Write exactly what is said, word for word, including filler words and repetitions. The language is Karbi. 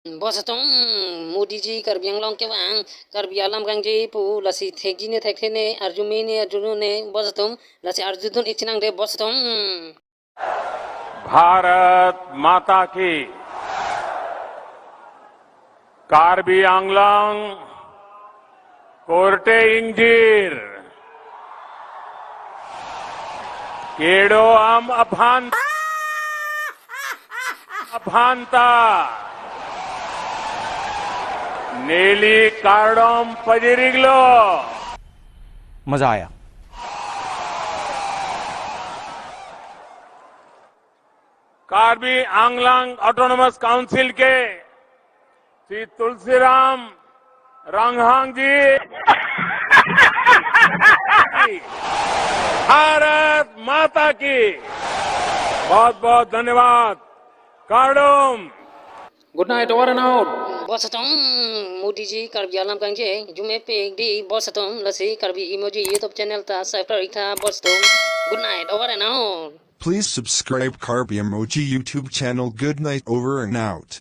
Bos atum, Modi ji Karbi Anglong kevang, Karbi alam kangji pu, lasi thekji ne thekthe ne, arjume ne arjuno ne, bos atum, lasi arjudun ik chenang de, bos atum. Bharat Mata Ki. Karbi Anglong korte ingjir. Kedo-am aphan, aphanta neli kardom pajir-iklo. मजा आया। Karbi Anglong Autonomous Council ke Shri Tulsiram Ronghang ji, Bharat Mata Ki, बहुत बहुत धन्यवाद। Kardom। Good night, over and out. Bos atum, Modi ji Karbi alam kangji arjume pik di, bos atum, lasi Karbi Emoji YouTube channel ta subscribe ik tha, bos atum. Good night, over and out. Please subscribe Karbi Emoji YouTube channel. Good night, over and out.